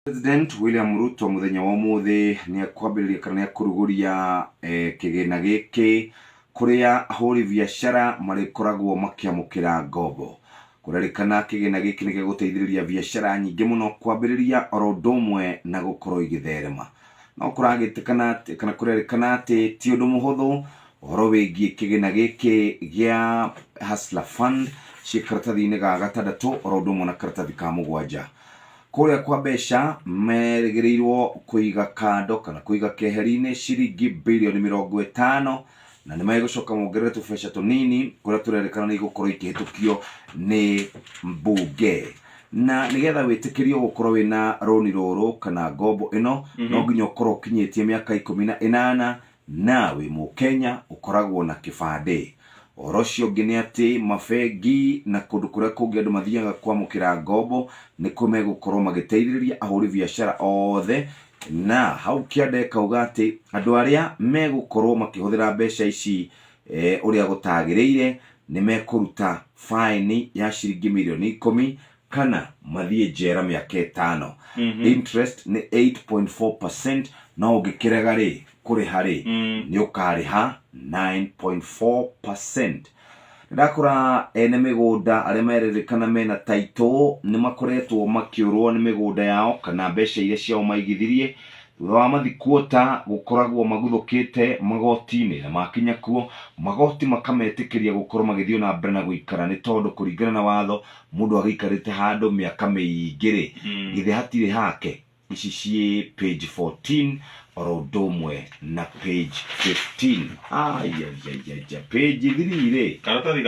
President William Ruto mũthenya wa ũmũthĩ nĩ ekwambĩrĩria kana nĩ ekũrugũria kĩgĩna gĩkĩ kũrĩa ahũri biacara marĩkoragwo makĩamũkĩra ngombo. Kũrerĩkana kĩgĩna gĩkĩ nĩ gĩgũteithĩrĩria biacara nyingĩ mũno kwambĩrĩria oro ũndũ ũmwe na gũkorwo igĩtherema. No kũragĩtĩkana atĩ kana kũrerĩkana atĩ ti ũndũ mũhũthũ ũhoro wĩgiĩ kĩgĩna gĩkĩ gĩa Hustler Fund ciĩ karatathi-inĩ ga gatandatũ oro ũndũ ũmwe na karatathi ka mũgwanja. Kũrĩa kwa mbeca merĩgĩrĩirwo kũiga kando kana kũiga keheri-inĩ ciringi birioni 50 na nĩ megũcoka mongerere tũbeca tũnini kũrĩa tũrerĩkana nĩ igũkorwo ikĩhĩtũkio nĩ mbunge. Na nĩgetha wĩtĩkĩrio gũkorwo wĩna rũni rũrũ kana ngombo ĩno, no nginya ũkorwo ũkinyĩtie mĩaka 18 Na wĩ Mũkenya ũkoragwo na kĩbandĩ. Ũhoro ũcio ũngĩ nĩ atĩ mabengi na kũndũ kũrĩa kũngĩ andũ mathiaga kwamũkĩra ngombo nĩkuo megũkorwo magĩteithĩrĩria ahũri biacara othe, na hau kĩanda ĩkauga atĩ andũ arĩa megũkorwo makĩhũthĩra mbeca ici ũrĩa gũtagĩrĩire nĩ mekũruta faĩni ya ciringi mirioni 10 kana mathiĩ njera mĩaka 5. Interest nĩ 8.4% no ũngĩkĩrega rĩ kũrĩha rĩ, nĩ ũkarĩha 9.4%. Ndakora ene mĩgũnda arĩa merĩrĩkana mena title nĩ makoretwo makĩũrwo nĩ mĩgũnda yao kana mbeca iria ciao maigithirie thutha wa mathikuota gũkoragwo maguthũkĩte magoti-inĩ, na makinya kuo magoti makametĩkĩria gũkorwo magĩthiĩ na mbere na gũikara, nĩ tondũ kũringana na watho mũndũ agĩikarĩte handũ mĩaka mĩingĩ rĩ, githĩ hatirĩ hake? Ici ciĩ page 14 oro ũndũ ũmwe na page 15. Aiaiaiaia, page 3 rĩ. Karatathi ga.